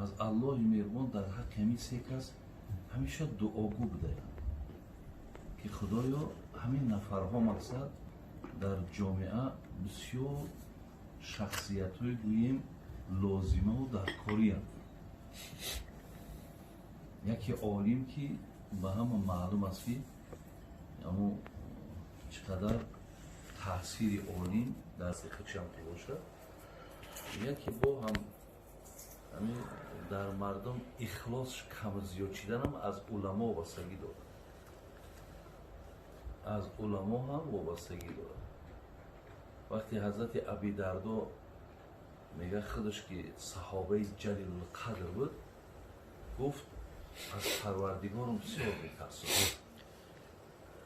Аз Аллоҳи меҳрубон дар ҳаққи ҳамин се кас ҳамеша дуогӯ будаям, ки Худоё, ҳамин нафарҳо мақсад дар ҷомеа бисёр шахсиятҳои гӯем лозимаву даркориям. Яке олим, ки ба ҳама маълум аст, ки амо чӣ қадар таъсири олим дар худшам ки бошад. Яке бо ҳам ҳамин дар мардум ихлос кам зиёд шиданам аз уламо вобастагӣ дорад, аз уламо ҳам вобастагӣ дорад. Вақте ҳазрати Аби Дардо мега, худаш ки саҳобаи ҷалилулқадр буд, гуфт: «Аз Парвардигорам бисёр метарсам».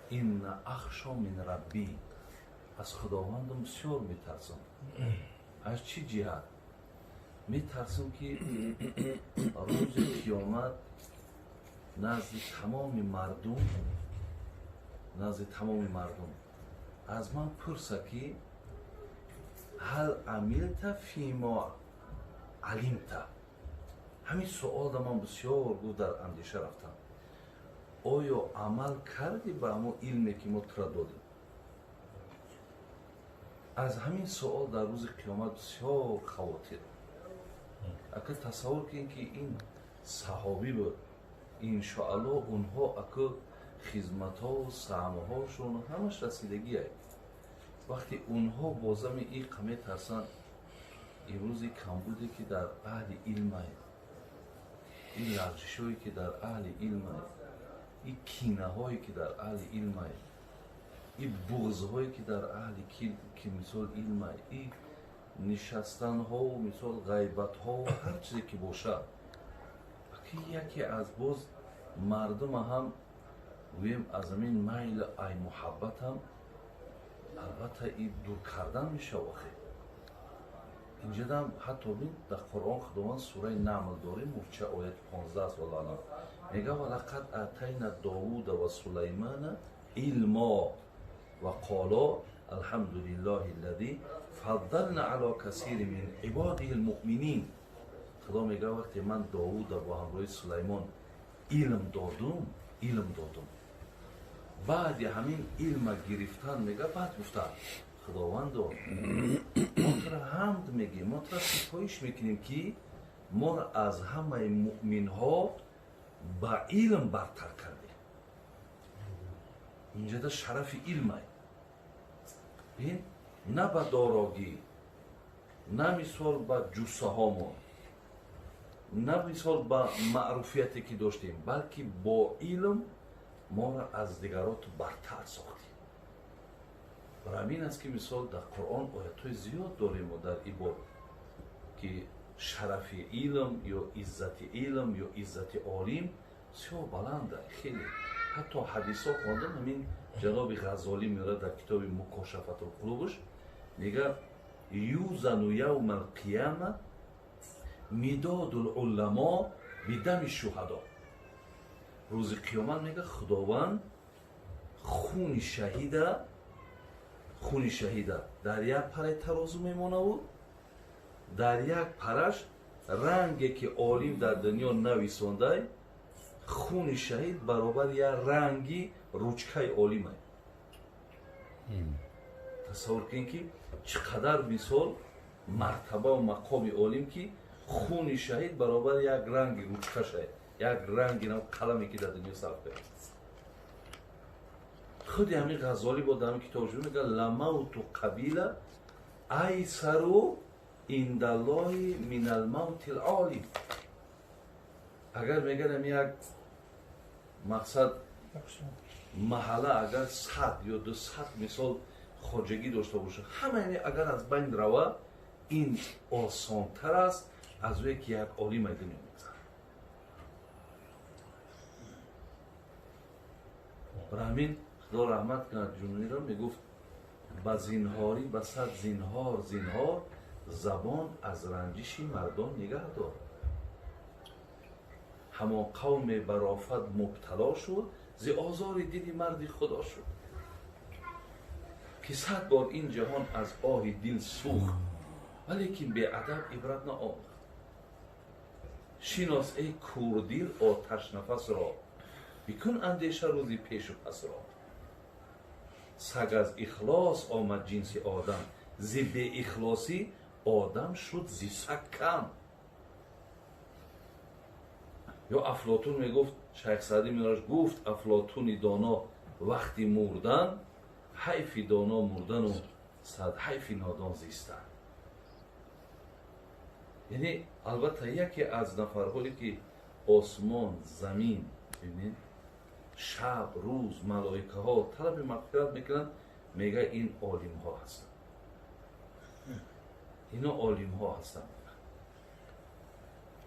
«Инна ахшо мин раббӣ», аз Худовандам бисёр метарсам. Аз чӣ ҷиҳат метарсам? Ки рӯзи қиёмат назди тамоми мардум, назди тамоми мардум аз ман пурса, ки «Ҳал амилта фимо алимта?». Ҳамин суол да ман бисёр, гуфт, дар андеша рафтам: оё амал кардӣ ба ҳамон илме, ки мо тура додем? Аз ҳамин суол дар рӯзи қиёмат бисёр хавотир. Ака, тасаввур кунед, ки ин саҳобӣ буд. Иншоаллоҳ, онҳо ака хизматҳо, саҳмҳошон ҳамаш расидагие. Вақте онҳо бозами иқа метарсанд, имрӯзи камбуде, ки дар аҳли илмай, ин лағжишҳое, ки дар аҳли илмай, ин кинаҳое, ки дар аҳли илмай, ин буғзҳое, ки дар аҳли ки мисол илмай, ин нишастанҳову мисол ғайбатҳову ҳар чизе ки бошад, ки яке аз боз мардума ҳам гӯем, аз ҳамин майл ай муҳаббатам албатта и дур кардан мешава. Охе, инҷадам ҳатто бин, дар Қуръон Худованд сураи Намл дорем, мурча ояти 15 аст, валлоҳ, мега: «Ва лақад атайна Довуда ва Сулаймана илмо ва қоло алҳамдулиллаҳи аллази фаддална ало касири мин ибодиҳи лмуъминин». Худо мега: вақте ман Довуда бо ҳамроҳи Сулаймон илм додум, илм додум, баъди ҳамин илма гирифтан, мега, баъд гуфтанд: «Худовандо, мо тура ҳамд мегӯем, мо тура ситоиш мекунем, ки моро аз ҳамаи муъминҳо ба илм бартар кардем». Инҷода шарафи илмай, бин, на ба дорогӣ, на мисол ба ҷуссаҳомон, на мисол ба маъруфияте, ки доштем, балки бо илм моро аз дигароту бартар сохтем. Бар ҳамин аст, ки мисол дар Қуръон оятҳои зиёд дорем мо дар ин боб, ки шарафи илм ё иззати илм ё иззати олим бисёр баланда. Хеле ҳатто ҳадисҳо хондам. Ҳамин ҷаноби Ғаззолӣ меорад дар китоби Мукошафатулқулубш, мега: «Юзану явма алқияма мидодул уламо бидами шуҳадо». Рӯзи қиёмат, мега, Худованд хуни шаҳида, хуни шаҳида дар як параи тарозу мемонаву дар як параш ранге, ки олим дар дунё нависондай. Хуни шаҳид баробар як ранги ручкаи олимай. Тасаввур кунед, ки чӣ қадар мисол мартабаву мақоми олим, ки хуни шаҳид баробар як ранги ручкашай, як ранги қаламе, ки дар дунё сарф кард. Худи ҳамин Ғаззолӣ бо дар ҳамин китобаш мега: «Ламавту қабила айсару индаллоҳи минал мавтил олим». Агар меганам, як мақсад маҳалла агар 100 ё 200 мисол хоҷагӣ дошта бошад, ҳамаи агар аз байн рава, ин осонтар аст аз ӯе, ки як олим ай дунё мегзарад. Бар ҳамин, Худо раҳмат кунад Ҷунуниро, мегуфт: «Ба зинҳорӣ ба сад зинҳор зинҳор, забон аз ранҷиши мардон нигаҳ дор. Ҳамон қавме барофат мубтало шуд, зи озори дили марди Худо шуд, ки 100 бор ин ҷаҳон аз оҳи дил сӯхт, валекин беадаб ибрат наомӯхт». Шинос эй курдил оташнафасро, бикун андеша рӯзи пешу пасро. Саг аз ихлос омад ҷинси одам, зи беихлосӣ одам шуд зи саг кам. Ё Афлотун мегуфт, Шайх Саъдӣ меораш гуфт, Афлотуни доно вақти мурдан, ҳайфи доно мурдану сад ҳайфи нодон зистан. Яъне албатта яке аз нафарҳое ки осмон, замин, бибинед, шаб, рӯз, малоикаҳо талаби мағфират мекунанд, мега ин олимҳо ҳастанд. Ино олимҳо ҳастанд.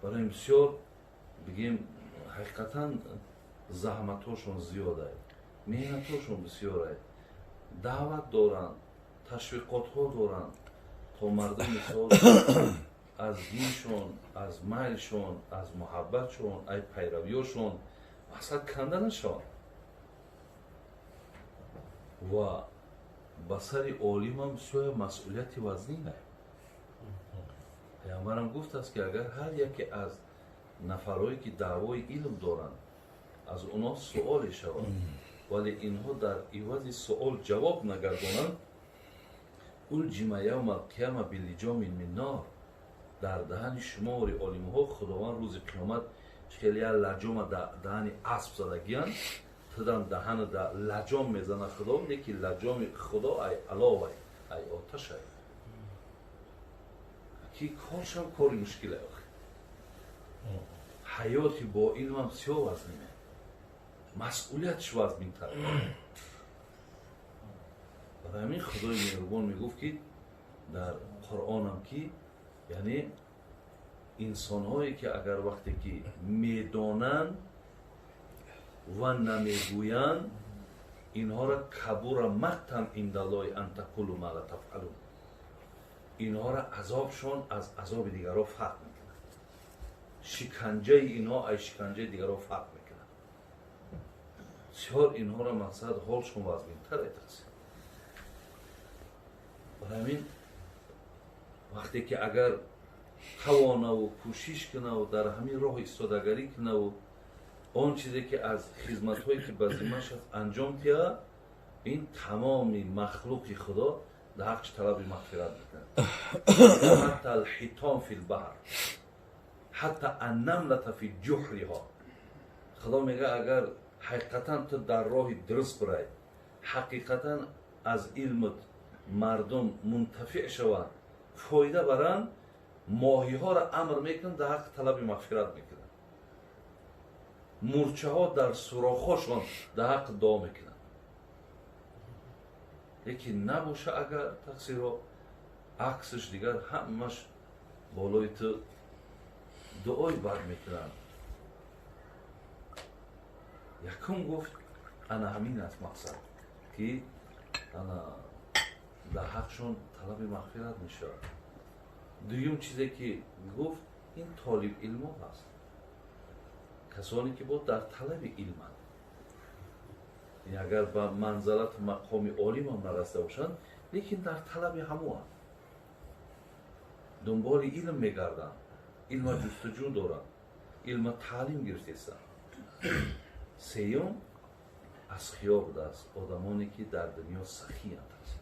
Барои ин бисёр бигем, ҳақиқатан заҳматҳошон зиёд ай, меҳнатҳошон бисёр ай, даъват доранд, ташвиқотҳо доранд, то мардум мисол аз диншон, аз майлшон, аз муҳаббатшон, ай пайравиёшон мақсад канда нашаванд. Ва ба сари олимам бисёр масъулияти вазнин ай. Паямбарам гуфтааст, ки агар ҳар яке аз нафарҳое ки даъвои илм доранд, аз онҳо суоле шавад, вале инҳо дар ивази суол ҷавоб нагардонанд, улҷима явма алқияма билиҷомин мин нор, дар даҳани шумори олимҳо Худованд рӯзи қиёмат хеле як лаҷома даҳани асп задагиянд, тидан даҳана да лаҷом мезана Худо, леки лаҷоми Худо ай аловай, ай оташай. Ки коршам кори мушкиле охи. Ҳаёти бо илмам бисёр вазнине, масъулиятш вазминтар. Барои ҳамин Худои меҳрубон мегуфт, ки дар Қуръонам, ки яъне инсонҳое ки агар вақте ки медонанд ва намегӯянд, инҳоро кабура мақтан индаллоҳи ан тақулу ма ла тафъалун, инҳоро азобшон аз азоби дигарҳо фарқ мекунад, шиканҷаи инҳо аз шиканҷаи дигарҳо фарқ мекунад. Бисёр инҳоро мақсад ҳолшон вазминтар айтаст. Барои ҳамин вақте ки агар тавонаву кӯшиш кунаву дар ҳамин роҳ истодагарӣ кунаву он чизе ки аз хизматҳое ки ба зиммаш аст анҷом диҳад, ин тамоми махлуқи Худо дар ҳаққш талаби мағфират мекунад. Ҳатта алҳитон фи лбаҳр, ҳатта аннамлата фи ҷуҳриҳо. Худо мега, агар ҳақиқатан ту дар роҳи дуруст бирай, ҳақиқатан аз илмат мардум мунтафиъ шаванд, фоида баранд, моҳиҳоро амр мекунанд, дар ҳаққи талаби мағфират мекунанд, мурчаҳо дар сурохҳошон дар ҳаққи дуо мекунанд. Лекин набоша агар тақсирҳо, аксаш дигар ҳамаш болои ту дуои бад мекунанд. Якум гуфт, ана ҳамин аст мақсад, ки ана дар ҳақшон талаби мағфират мешавад. Дуюм чизе ки гуфт, ин толибилмҳо ҳаст, касоне ки бо дар талаби илманд, яъне агар ба манзалату мақоми олимам нарасида бошанд, лекин дар талаби ҳамоанд, дунболи илм мегарданд, илма ҷустуҷӯ доранд, илма таълим гирифтестанд. Сеюм асхиё будааст, одамоне ки дар дунё сахиянд аст.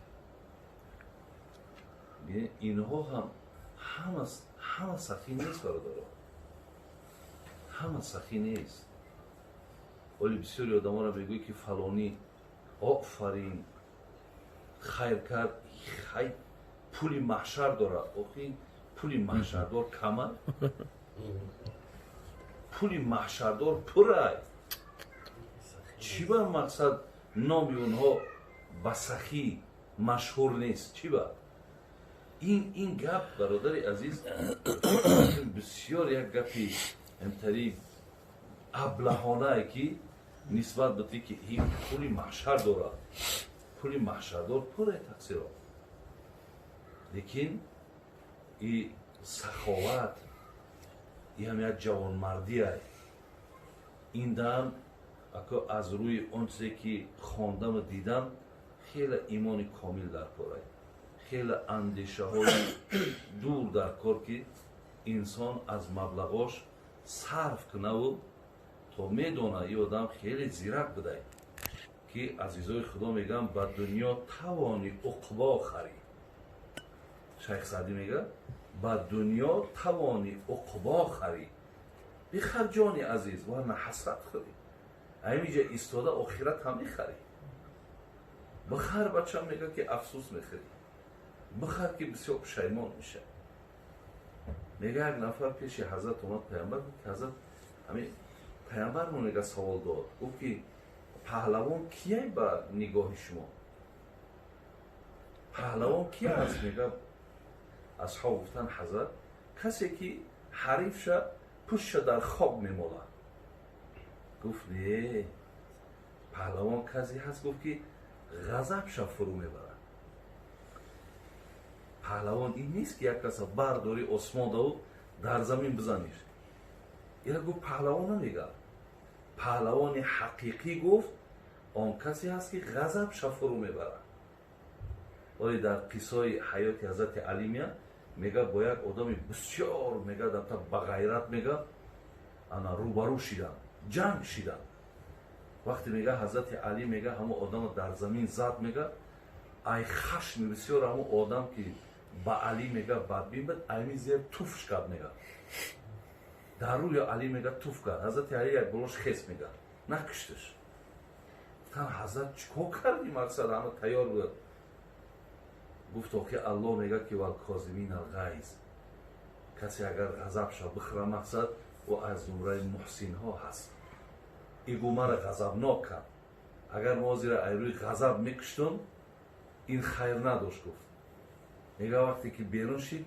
Инҳо ҳам ҳама сахӣ нест, бародаро, ҳама сахӣ нест. Оли бисёри одамонро мегӯй, ки фалонӣ офарин, хайр кард, хай пули маҳшар дорад. Охи, пули маҳшардор кама? Пули маҳшардор пурай. Чӣ ба мақсад номи онҳо ба сахӣ машҳур нест? Чӣ ба ин гап, бародари азиз, бисёр як гапи интари аблаҳонае, ки нисбат ба те ки ин пули маҳшар дорад. Пули маҳшардор пурай тақсиро, лекин и саховат и ҳам як ҷавонмардиай. Ин дам ако аз рӯи он чизе ки хондаму дидам, хеле имони комил дар корай, хеле андешаҳои дур дар кор, ки инсон аз маблағош Сарф кунаву то медона, и одам хеле зирак будай, ки азизои Худо мегӯям, ба дунё тавони уқбо харӣ. Шайх Саъдӣ мега: ба дунё тавони уқбо харӣ, бихар, ҷони азиз, варна ҳасрат хӯрӣ. Ҳамиҷа истода охират ҳам мехарӣ. Бихар, бачам, мега, ки афсӯс мехӯрӣ. Бихар, ки бисёр пушаймон мешавӣ. Мега, як нафар пеши ҳазрат омад, Паямбар гуфт ки ҳазрат, ҳамин Паямбармо, мега, савол дод, гуфт ки паҳлавон кияй? Ба нигоҳи шумо паҳлавон ки аст? Мега, асҳоб гуфтанд: ҳазрат, касе ки ҳарифша пуштша дар хок мемолад. Гуфт: не, паҳлавон касе ҳаст, гуфт, ки ғазабша фурӯ мебарад. Паҳлавон ин нест, ки як каса бардори осмон даву дар замин бизаниш. Ира, гуфт, паҳлавон намегӯяд. Паҳлавони ҳақиқӣ, гуфт, он касе ҳаст, ки ғазабша фурӯ мебарад. Вале дар қиссаи ҳаёти ҳазрати Алӣ меяд, мега, бо як одами бисёр, мега, дафта бағайрат, мега, ана рӯбарӯ шидан, ҷанг шидан. Вақте, мега, ҳазрати Алӣ, мега, ҳамон одамро дар замин зад, мега, ай хашми бисёр ҳамон одам, ки ба Алӣ, мега, бадбин буд, ами зер туфш кард, мега, дар рӯи Алӣ, мега, туф кард. Ҳазрати Алӣ як болош хес, мега, накушташ. Гуфтан: ҳазрат, чӣ кор кардӣ? Мақсад, ҳама тайёр буд. Гуфт: охи, Аллоҳ мега, ки والكاظمين الغيظ. Касе агар ғазабша бихӯра, мақсад, ӯ аз зумраи муҳсинҳо ҳаст. Игу мара ғазабнок кард. Агар мо зира ай рӯи ғазаб мекуштум, ин хайр надошт, гуфт. Мега, вақте ки берун шид,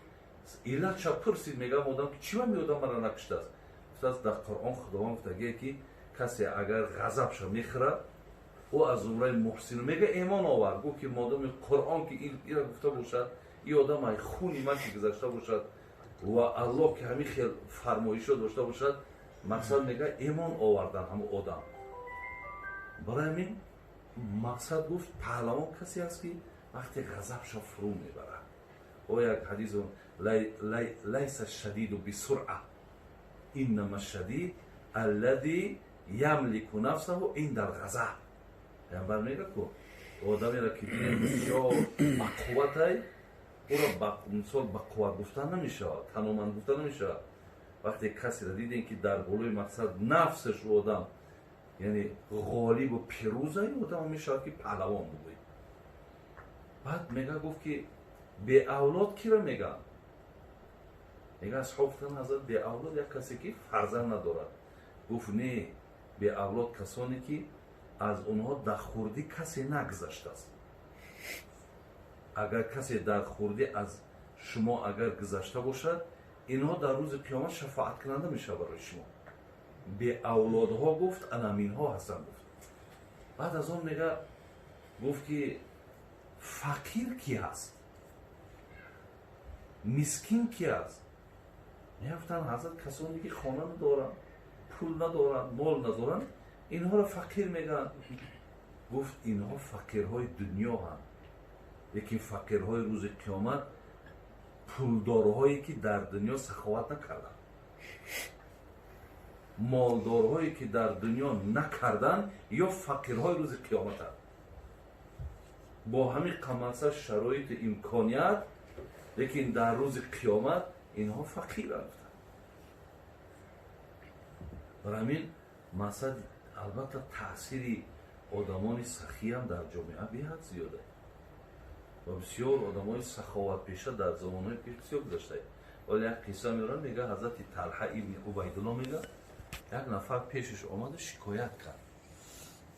иллатша пурсид, мега, одам ки чӣ ва одам мара накуштааст? Гуфтааст: дар Қуръон Худованд гуфтагие, ки касе агар ғазабша мехӯрад, ӯ аз зумраи муҳсин. Мега, эмон овард. Гуфт, ки модоми Қуръон ки ира гуфта бошад, и одам ай хуни ман ки гузашта бошад ва Аллоҳ ки ҳамин хел фармоишот дошта бошад, мақсад, мега, эмон овардан ҳамон одам. Барои ҳамин, мақсад, гуфт, паҳлавон касе аст, ки вақте ғазабша фурӯ мебарад. О як ҳадису: ليس الشديد بالسرعة، إنما الشديد الذي يملك نفسه عند الغضب. Паямбар мега ку одамеро ки дидем бисёр бақувватай, ӯро мисол бақувват гуфта намешавад, таноманд гуфта намешавад. Вақте касеро дидем, ки дар болои, мақсад, нафсаш ӯ одам, яъне ғолибу пирӯзай, одам мешавад, ки паҳлавон бугӯй. Баъд, мега, гуфт, ки беавлод киро мегӯянд? Мега, асҳоб гуфтанд: ҳазрат, беавлод як касе, ки фарзанд надорад. Гуфт: не, беавлод касоне, ки аз онҳо дар хурдӣ касе нагузаштааст. Агар касе дар хурдӣ аз шумо агар гузашта бошад, инҳо дар рӯзи қиёмат шафоаткунанда мешавад барои шумо. Беавлодҳо, гуфт, анаминҳо ҳастанд, гуфт. Баъд аз он, мега, гуфт, ки фақир кӣ ҳаст, мискин кӣ аст? Мегуфтанд: ҳазрат, касоне, ки хона надоранд, пул надоранд, мол надоранд, инҳоро фақир мегӯянд. Гуфт: инҳо фақирҳои дунёҳанд, лекин фақирҳои рӯзи қиёмат пулдорҳое, ки дар дунё саховат накарданд, молдорҳое, ки дар дунё накарданд, ё фақирҳои рӯзи қиёматанд. Бо ҳамин қамаса шароиту имконият, лекин дар рӯзи қиёмат инҳо фақиранд, гуфтанд. Барои ҳамин, мақсад, албатта, таъсири одамони сахиям дар ҷомеа беҳад зиёда ва бисёр одамои саховатпеша дар замонҳои пеш бисёр гузаштае. Вале як қисса меорам. Мега, ҳазрати Талҳа ибни Убайдулло, мега, як нафар пешаш омаду шикоят кард.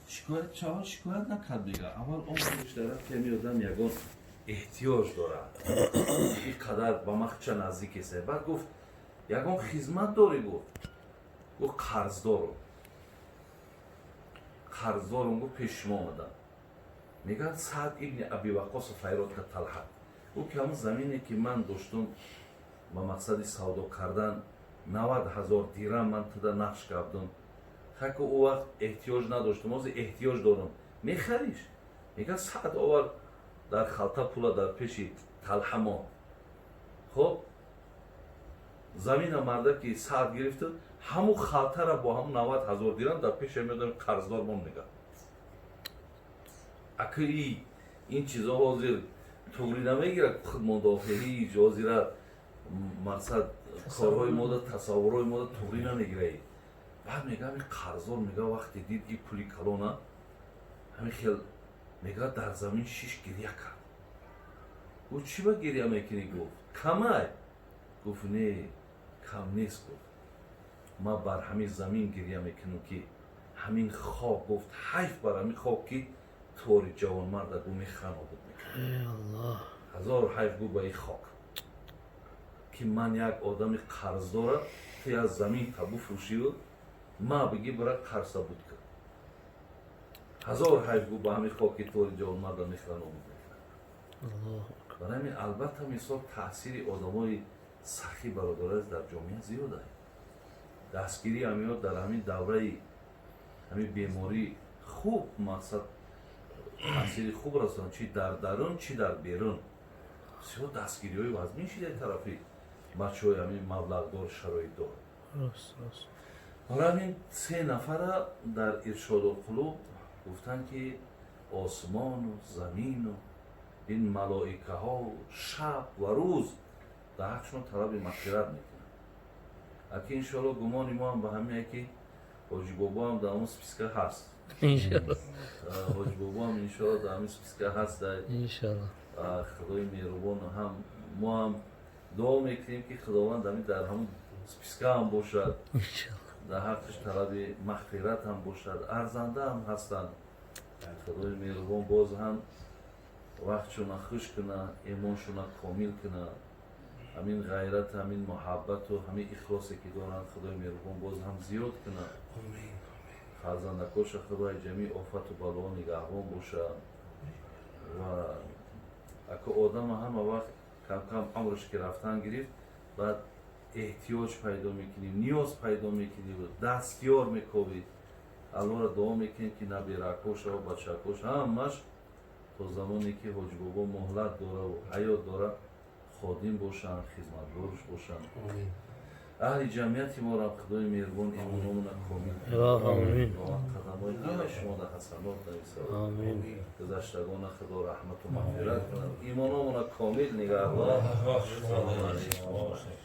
Шикоят чавал шикоят накард, мега, аввал он рафт, ки ҳами одам ягон эҳтиёҷ дорад, ин қадар ба махча наздик еса. Баъд гуфт: ягон хизмат дорӣ? Гуфт: қарздорум, қарздорум, гуфт, пеши шумо омадам. Мегӯяд, Саъд ибни Аби Ваққосо файрод кард Талҳа. Гуфт, ки ҳамон замине, ки ман доштум ба мақсади савдо кардан, 90 000 дирам ман туда нақш кардум. Хаку ӯ вақт эҳтиёҷ надоштум, ҳозир эҳтиёҷ дорам, мехариш? Мегӯяд, Саъд овард дар халта пула, дар пеши Талҳа монд. Хоб. Замина мардаки Саад гирифту ҳамун халтара бо ҳамун 90 000 дирам дар пеша меодам, қарздор мон мега. Ака, и ин чизо ҳозир туғри намегирад. Худмудафеъ ҳеҷ ҳозира мақсад корҳои мода, тасаввурҳои мода туғри намегираи. Баъд мега, ҳамин қарздор, мега, вақте дид и пули калона, ҳамин хел, мега, дар замин шиш, гиря кард. Гуфт: «Чӣ ба гиря мекунӣ?» Гуфт: «Камай». Гуфт: «Не, кам нест». Гуфт: «Ман бар ҳамин замин гиря мекунам, ки ҳамин хок», гуфт, «ҳайф бар ҳамин хок, ки тори ҷавонмарда, гу, мехӯра, нобуд мекунад. Ҳазор ҳайф», гу, «ба ин хок, ки ман як одами қарздора, ту аз замин та буфрӯшиву ма бигӣ бира қарза буд кун. Ҳазор ҳайф», гу, «ба ҳамин хок, ки тори ҷавонмарда мехӯра, нобуд мекунад». Барои ҳамин, албатта, мисол, таъсири одамои сахӣ, бародараз, дар ҷомеа зиёд аст. Дастгирии ҳамиҳо дар ҳамин давраи ҳамин беморӣ хуб, мақсад, таъсири хуб расонад, чи дар дарун, чи дар берун. Бисёр дастгириҳои вазмин шидаи тарафи бачаҳои ҳамин маблағдор, шароитдор. Барои ҳамин се нафара дар Иршодулқулуб гуфтанд, ки осмону замину ин малоикаҳо шаб ва рӯз дар ҳақшон талаби мағфират мекунанд. Аки, иншоалло, гумони мо ҳам ба ҳамине, ки Ҳоҷибобо ҳам дар он списка ҳаст. Ҳоҷибобо ҳам, иншоалло, дар ҳамин списка ҳаст. Худои меҳрубон, ҳам мо ҳам дуо мекунем, ки Худованд ҳамин дар ҳамун списка ҳам бошад, дар ҳаққиш талаби мағфират ҳам бошад. Арзанда ҳам ҳастанд. Худои меҳрубон боз ҳам вақтшона хуш куна, имоншона комил куна, ҳамин ғайрат, ҳамин муҳаббату ҳамин ихлосе, ки доранд, Худои меҳрубон боз ҳам зиёд куна. Фарзандакоша Худои ҷамии офату балоҳо нигаҳбон боша. Ва ака, одама ҳама вақт камкам умрш ки рафтан гирифт, баъд эҳтиёҷ пайдо мекунӣ, ниёз пайдо мекунӣ, дастёр мековӣ. Аллоҳро дуо мекунем, ки набиракоша ва бачакош ҳамаш то замоне ки Ҳоҷибобо муҳлат дораву ҳаёт дора, ходим бошанд, хизматгорш бошанд. Аҳли ҷамъияти моро Худои меҳрубон имономона комил, қадамҳои ҳамаи шумо дар ҳасанот нависад, гузаштагона Худо раҳмату мағфират кунад, имономона комил нигаҳдор. Салому алайкум.